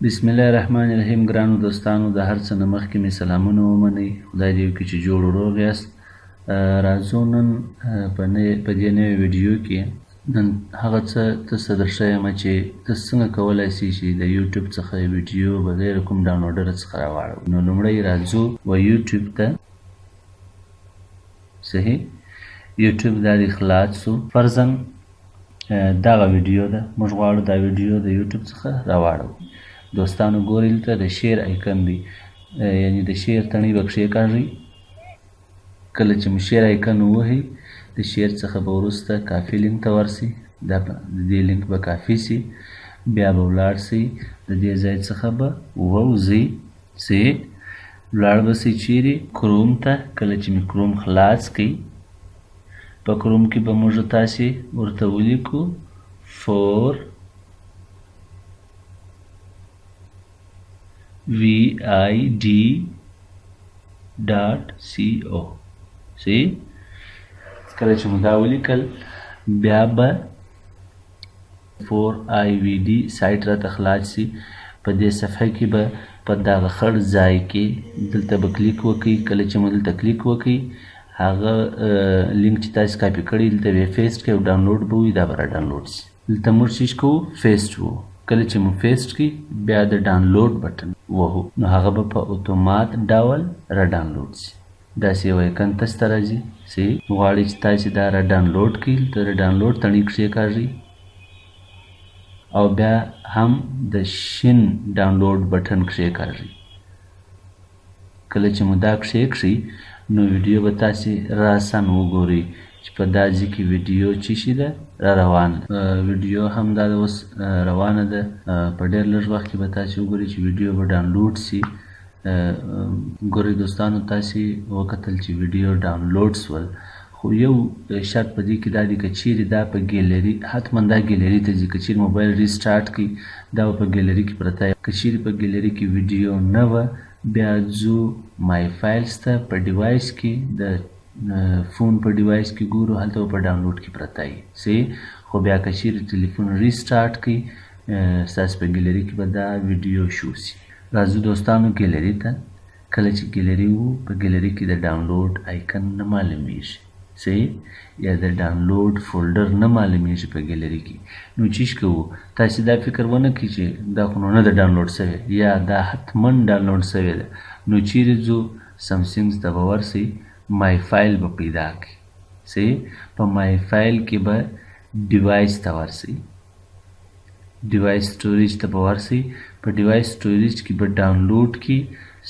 بسم الله الرحمن الرحیم. ګرانو دوستانو، د هر څه نه مخکې مې سلامونه ومنئ. خدای دې وکړي چې جوړ روغ یاست. راځو نن په دې نوې ویډیو کې نن هغه څه تاسو ته درښیم چې تاسو څنګه کولی شئ چې د یوټیوب څخه ویډیو بغیر کوم downloader څخه راواړوئ. نو لومړی راځو و یوټیوب ته. صحیح، یوټیوب دا دی خلاص سو. فرضاً دغه ویډیو ده، موږ غواړو دا ویډیو د یوټیوب څخه راواړوو. دوستانو ګورئ، دلته د share icon دی، یعنی د share تڼۍ به کښېکاږئ. کله چې مو share icon ووهئ، د share څخه به وروسته copy link ته ورسئ. دا د دې لینک به کاپي سي، بیا به ولاړ سئ، د دې ځای څخه به ووځئ. سي ولاړ به سئ چیرې؟ کروم ته. کله چې مې کروم خلاص کړئ، په کروم کې به موږ تاسې ورته ولیکو 4vid.co. سي کله چې مو دا ولیکل، بیا به 4IVD سایټ راته خلاص سي. په دې صفحه کې به په دغه خړ ځای کې دلته به کلیک وکړئ. کله چې مو دلته کلیک وکړئ، هغه لینک چې تاسو کاپي کړی دلته به paste کړئ او ډاونلوډ به وي، دا به را ډاونلوډ سي. دلته موږ څه کوو؟ paste وو. کله چې مو paste کړي، بیا د download button وهو، نو هغه به په اتومات ډول را ډاونلوډ سي. داسې یو icon تاسو ته راځي. سي غواړئ چې تاسې دا را ډاونلوډ کړئ، دلته د ډاونلوډ تڼۍ کښېکاږئ او بیا هم د شین download button کښېکاږئ. کله چې مو دا کښېکښئ، نو ویډیو به تاسې راساً وګورئ چې په دا ځای کې ویډیو څه شي ده، را روانه ده. ویډیو هم دا اوس روانه ده. په ډېر لږ وخت کې به تاسې وګورئ چې ویډیو به ډاونلوډ سي. ګورئ دوستانو، تاسې وکتل چې ویډیو ډاونلوډ سول، خو یو شرط په دې کې دا دی که چیرې دا په ګیلري، حتما دا ګیلري ته ځي. که چیرې موبایل restart کړئ، دا به په ګیلري کې پرته. که چیرې په ګیلري کې ویډیو نه وه، بیا ځو my files ته، په device کې، د فون په device کې ګورو، هلته به په ډاونلوډ کې پرته وي. سي خو بیا که چیرې ټلیفون restart کړئ، ستاسو په ګیلري کې به دا ویډیو شو سي. راځو دوستانو ګیلري ته. کله چې ګیلري وو، په ګیلري کې د download icon نه معلومیږي، صحیح، یا د download folder نه معلومیږي په ګیلري کې. نو چیش کوو؟ تاسې دا فکر ونه کړئ چې دا خو نو نه ده ډاونلوډ سوې یا دا حتما ډاونلوډ سوې ده. نو چیرې ځو؟ سمسنګ ته به ورسئ، my file به پیدا کړئ. صحیح، په my file کې به device ته ورسئ، device storage ته به ورسئ. په device storage کې به ډاونلوډ کې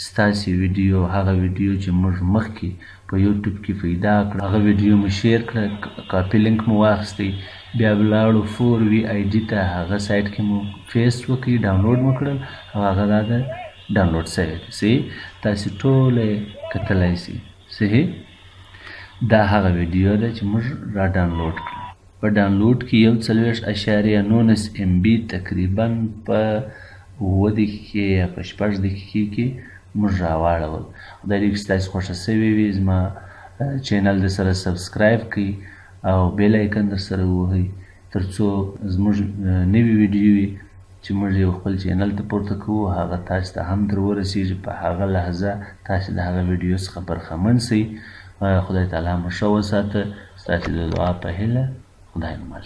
ستاسې ویډیو، هغه ویډیو چې موږ مخکې په یوټیوب کې پیدا کړه، هغه ویډیو مو share کړه، copy link مو واخیستی، بیا ولاړو 4VID ته، هغه سایټ کې مو paste وکړي، ډاونلوډ مو کړل او هغه دا ده ډاونلوډ سوی دی. صحیح، تاسې ټوله کتلی سئ. صحیح، دا هغه ویډیو ده چې موږ را ډاونلوډ کړه. په ډاونلوډ کې 41.19 MB، تقریبا په 7 دقیقې یا په 6 دقیقې کې موږ راواړول. خدای دې ستاسو خوښه سوې وي. زما channel در سره subscribe کړئ او bell icon در سره ووهئ، ترڅو زموږ نوې ویډیوې چې موږ یو خپل channel ته پورته کوو، هغه تاسو ته هم در ورسیږي، په هغه لحظه تاسو د هغه ویډیو څخه برخمن سئ. خدای تعالی مو ښه وساته. ستاسو د دعا په هیله، خدای مو مل.